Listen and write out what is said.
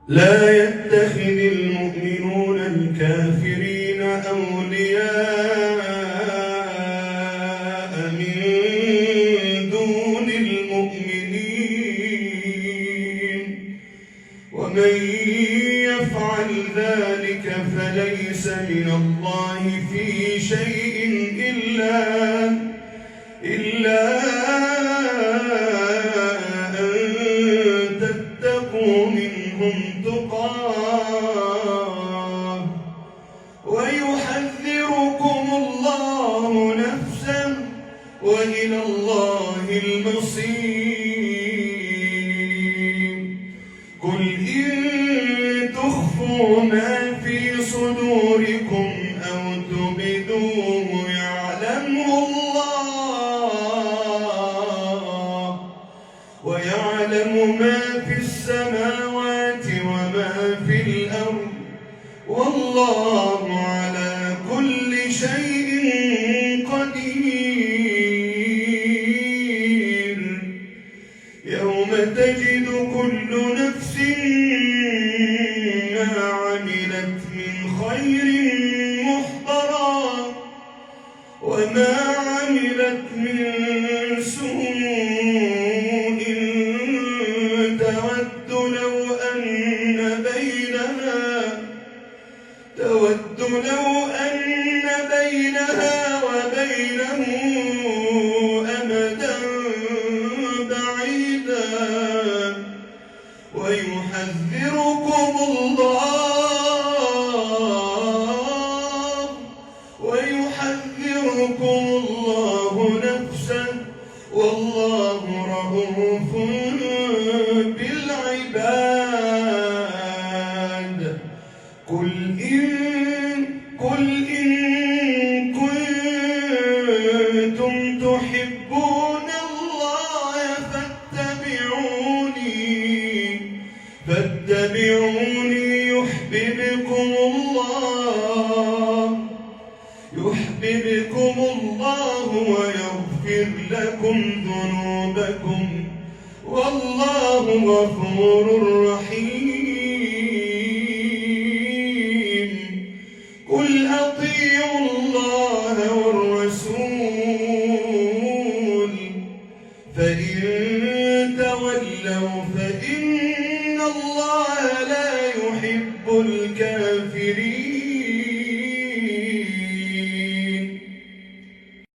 لا يتخذ المؤمنون الكافرين أولياء من دون المؤمنين، ومن يفعل ذلك فليس من الله في شيء إلا أن تتقوا منهم تقاه، ويحذركم الله نفسه، وإلى الله المصير. قل إن تخفوا ما في صدوركم أو تبدوه يعلمه الله، ويعلم ما في السماوات وما في الأرض، والله على كل شيء قدير. يوم تجد كل نفس ما عملت من خير محضرا وما عملت من سوء تود لو أن بينها وبينه أمدا بعيدا، ويحذركم الله نفسه، والله رؤوف بالعباد. قل إن كنتم تحبون الله فاتبعوني يحببكم الله ويغفر لكم ذنوبكم، والله غفور رحيم. قل أطيعوا الله والرسول، فإن